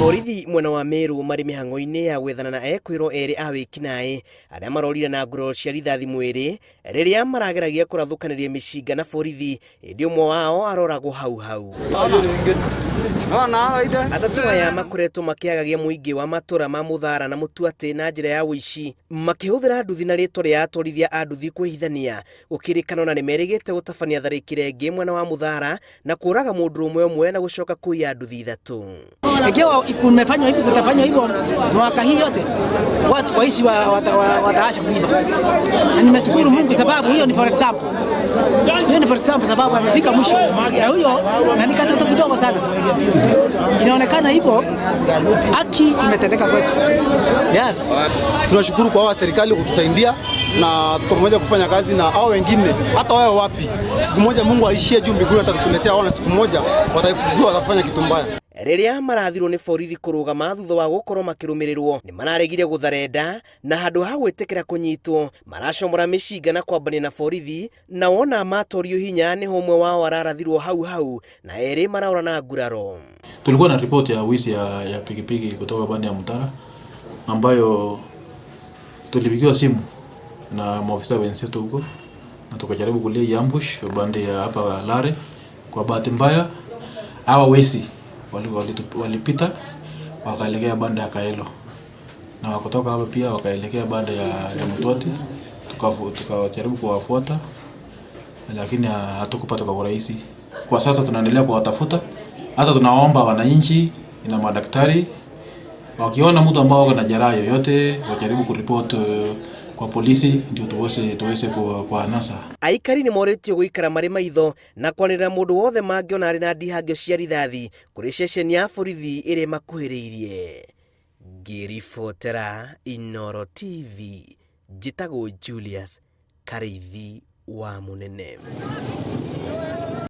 Borithi mwena wa Meru marĩ mĩhang'o-inĩ ya gwethana na ekwĩrwo erĩ a wĩkinaĩ arĩa marorire na nguraro cia rithathi mwĩrĩ rĩrĩa marageragia kũrathũkanĩria mĩcinga na borithi ĩndĩ ũmwe wao aroragwo hau hau. Atatũ aya makoretwo makĩagagia mũingĩ wa matũra ma Mũthara na Mũtuatĩ na njĩra ya ũici makĩhũthĩra nduthi na rĩtwa rĩa atwarithia a nduthi kwĩhithania. Gũkĩrĩkana ona nĩmerĩgĩte gũtabania tharĩkĩra ĩngĩ mwena wa Mũthara na kũraga mũndũ ũmwe ũmwe na gũcoka kũiya nduthi ithatũ. Ikiwa kumefanywa hivi kutafanywa hivyo mwaka hii yote watu waishi wataacha kuiba, na nimeshukuru Mungu sababu hiyo ni for example, hiyo ni for example sababu amefika mwisho na huyo na ni katoto kidogo sana, inaonekana hivyo haki imetendeka kwetu. Yes. Tunashukuru kwa hawa serikali kutusaidia na tuko pamoja kufanya kazi na hao wengine, hata wao wapi, siku moja Mungu aishie juu mbinguni, atatuletea wao, na siku moja watajua watafanya kitu mbaya. Rĩrĩa marathirwo nĩ borithi kũrũgama thutha wa gũkorwo makĩrũmĩrĩrwo nĩ mararegire gũtharenda na handũ ha gwĩtĩkĩra kũnyitwo maracomora mĩcinga na kwambania na borithi na wona matorio hinya nĩho ũmwe wao ararathirwo hau hau na erĩ maraora na nguraro. Tulikuwa na ripoti ya wizi ya pikipiki kutoka pande ya Mutara ambayo tulipigiwa simu na maofisa wenzetu huko na tukajaribu kulay ambush upande ya hapa Lare. Kwa bahati mbaya hawa wezi walipita wakaelekea banda ya Kaelo na wakutoka hapa pia wakaelekea banda ya Mutwati, tukajaribu kuwafuata lakini hatukupata kwa urahisi. Kwa sasa tunaendelea kuwatafuta, hata tunaomba wananchi na madaktari wakiona mtu ambao wako na jeraha yoyote wajaribu kuripoti kwa polisi ndio tuweze kuwanasa. Aikari nĩ morĩtio gũikara marĩ maitho na kwanĩrĩra mũndũ wothe mangĩona arĩ na ndihangio cia rithathi kũrĩ ceceni ya borithi ĩrĩa ĩmakuhĩrĩirie. Ngĩribotera Inooro TV, njĩtagwo Julius Karĩithi wa Mũnene.